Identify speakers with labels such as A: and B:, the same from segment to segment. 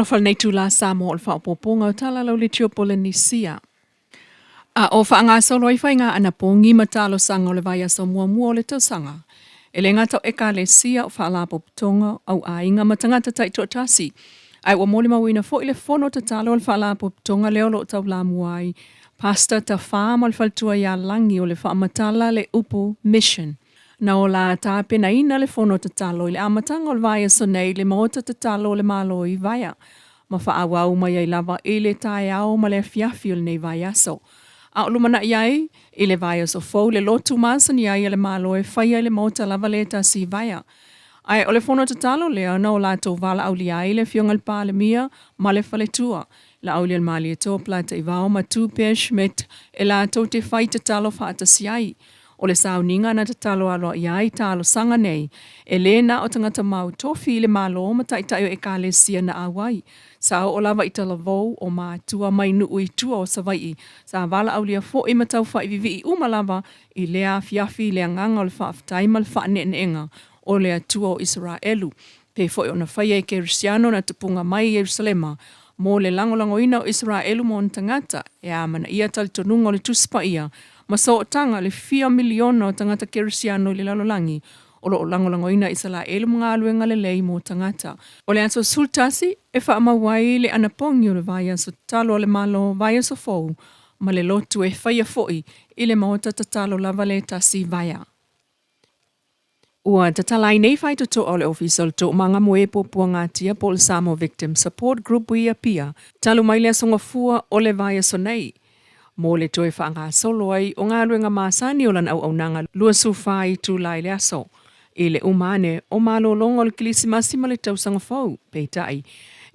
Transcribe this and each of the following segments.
A: Talofa i lenei itula Samoa o le faaopoopoga o Tala lau Litio Polenisia. A o faagasolo ai faiga anapogi ma talosaga o le vaiaso muamua o le tausaga, e le gata o Ekalesia, o Faalapotopotoga, o auaiga ma tagata taitoatasi, ae ua molimauina foi le fono tatalo a le Faalapotopotoga lea o lo o taulamua ai Pastor Tafā ma le faletua ia Lagi o le faamatala le upu Mission. Na ola tapenaina le fono tatalo i le amataga o le vaiaso nei i le Maota Tatalo o le Malo i Vaea, ma faaauau mai ai lava i le taeao ma le afiafi o lenei vaiaso. A o lumanai ai i le vaiaso fou le lotu masani ai a le Malo e faia i le Maota lava lea e tasi i Vaea. Ae o le fono tatalo lea na o latou valaaulia ai le Afioga i le Palemia ma le Faletua, Laaulialemalietoa Polataivao ma Tupe Schmidt e latou te fai tatalo faatasi ai. O le sauniga na tatalo aloaia ai talosaga nei, e lē na o tagata mau tofi i le Malo ma taitai o Ekalesia na auai. Sa oo lava i talavou o matua mai nuu i tua o Savai'i, sa valaaulia foi ma taufaivivii uma lava i lea afiafi i le agaga o le faafetai ma le faaneeneega o le Atua o Isaraelu, pei foi ona faia e Kerisiano na tupuga mai i Ierusalema mo le lagolagoina o Isaraelu ma ona tagata, e amanaia talitonuga o le Tusi Paia ma sootaga le fia miliona o tagata Kerisiano i le lalolagi o lo o lagolagoina Isaraelu ma galuega lelei mo tagata. O le aso 11 e faamau ai le anapogi o le vaiaso tatalo a le Malo, vaiaso fou, ma le lotu e faia foi i le Maota tatalo lava le tasi Vaea. Ua tatala ai nei faitotoa o le Ofisa o le Toomaga mo e Puapuagatia po o le Samoa Victim Support Group i Apia talu mai le Aso Gafua o le vaiaso nei mo le toe faagasolo ai o galuega masani o lana auaunaga 24 itula i le aso i le uma ane o malologa o le Kilisimasi ma le Tausaga Fou. Peitai,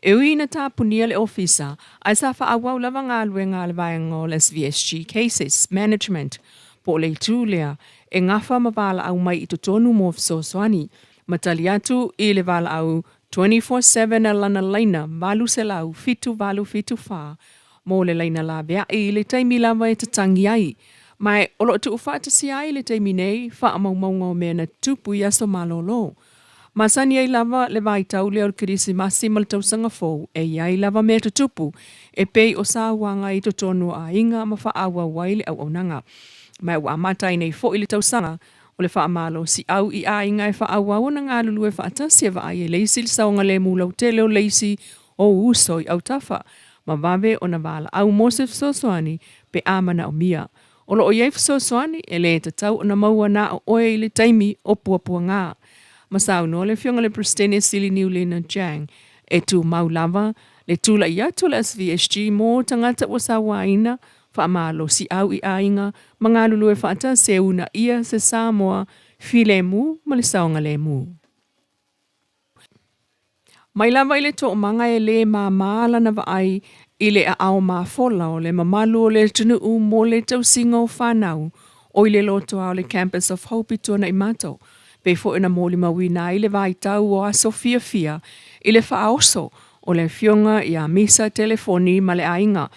A: e ui ina tapunia le ofisa, ae sa faaauau lava galuega a le vaega o le SVSG Cases Management po o le itu lea e gafa ma valaau mai i totonu mo fesoasoani, ma tali atu i le valaau 24/7 a lana laina 800 7874 mo le laina laveai i le taimi lava e tatagi ai. Ma o lo o tuufaatasia ai i le taimi nei faamaumauga o mea na tutupu i aso malolo. Masani ai lava le vaitau lea o le Kerisimasi ma le Tausaga Fou e i ai lava mea tutupu e pei o sauaga i totonu o aiga ma faaauau ai le auaunaga. Ma ua amata ai nei foi le tausaga o le faamalosiau i aiga e faaauau ona galulue faatasi e vaai e leisi le saogalemu lautele o leisi o uso i autafa ma vave ona valaau mo se fesoasoani pe a manaomia. O lo o i ai fesoasoani e lē tatau ona maua na o oe i le taimi o puapuaga. Ma saunoa le Afioga i le Peresetene Sili Niulina Jang, e tumau lava le tulai atu o le SVSG mo tagata ua sauaina, faamalosiau i aiga ma galulue faatasi e uunaia se Samoa filemu ma le saogalemu. Mai lava i le toomaga e lē māmā lana vaai i le aao mafola o le mamalu o le atunuu mo le tausiga o fanau o i le lotoa o le Campus of Hope i Tuanaimato, pei foi ona molimauina ai le vaitau o aso fiafia i le faaoso o le afioga ia Misa Telefoni ma le aiga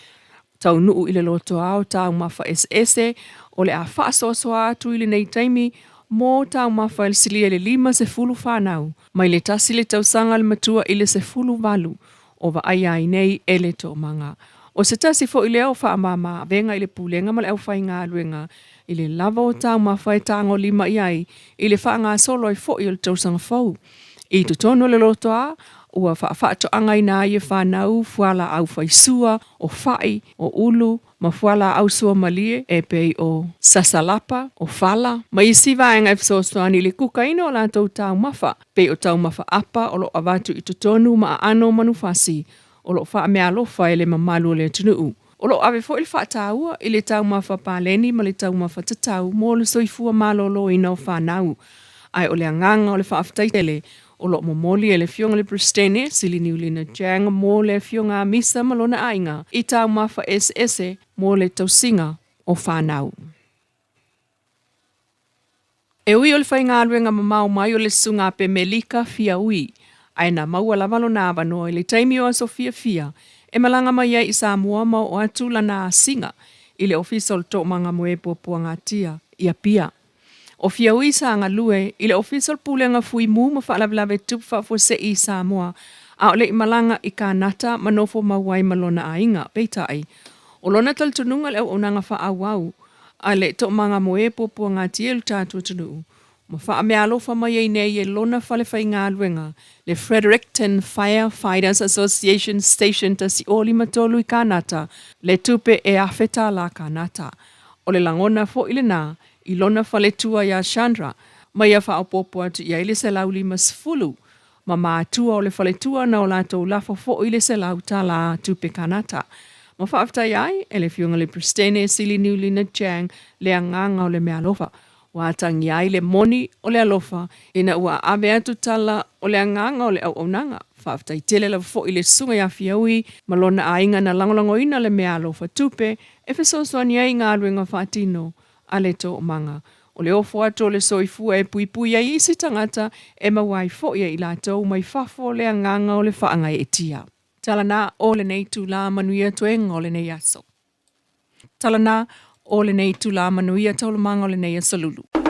A: taunuu i le lotoa o taumafa eseese o le a faasoasoa atu i lenei taimi mo taumafa e silia i le 50 fanau mai le tasi le tausaga le matua i le 18 o vaaia ai nei e le toomaga. O se tasi foi lea o faamama avega i le pulega ma le aufaigaluega i le lava o taumafa e tagolima i ai i le faagasolo ai foi o le tausaga fou. I totonu o le lotoa, ua faafaatoagaina ai e fanau fualaau faisua, o fa'i, o ulu, ma fualaau suamalie e pei o sasalapa, o fala, ma isi vaega e fesoasoani i le kukaina o latou taumafa, pei o taumafa apa o lo o avatu i totonu ma aano o manufasi o lo o faameaalofa e le mamalu o le atunuu. O lo o ave foi le faataua i le taumafa paleni ma le taumafa tatau mo le soifua maloloina o fanau. Ae o le agaga o le faafetai tele o lo o momoli e le Afioga i le Peresetene, Sili Niulina Jang mo le Afioga a Misa ma lona aiga i taumafa eseese mo le tausiga o fanau. E ui o le faigaluega mamao mai o le Susuga Pemelika Fiaui, ae na maua lava lona avanoa i le taimi o aso fiafia e malaga mai ai i Samoa ma oo atu lana asiga i le Ofisa o le Toomaga Moe Puapuagatia i Apia. O Fiaui sa galue i le Ofisa o le Pulega Fui Mu ma Faalavelave Tupu Faafuasei i Samoa, A o le i malaga i Kanata ma nofo mau ai ma lona aiga. Peitai, o lona talitonuga i le auaunaga faaauau a le toomaga moe puapuagatia i lo tatou atunuu, ma faameaalofa mai ai nei e lona fale faigaluega, le Fredericton Fire Fighters Association Station 1053 i Kanata, le tupe e $1,000 Kanata. O le lagona foi lena i lona faletua iā Chandra, ma ia faaopoopo atu i ai le 150 ma matua o le faletua na o latou lafo foi le $100 tupe Kanata. Ma faafetai ai e le Afioga i le Peresetene Sili Niulina Chang le agaga o le meaalofa ua atagia ai le moni o le alofa ina ua ave atu tala o le agaga o le auaunaga. Faafetai tele lava foi i le Susuga ia Fiaui ma lona aiga na lagolagoina le meaalofa tupe e fesoasoani ai i galuega faatino a le toomaga. O le ofo atu o le soifua e puipui ai isi tagata e maua ai foi e i latou mai fafo le agaga o le faagaeetia. Tala na o lenei itula manuia toega o lenei aso. Tala na o lenei itula manuia taualumaga o lenei aso lulu.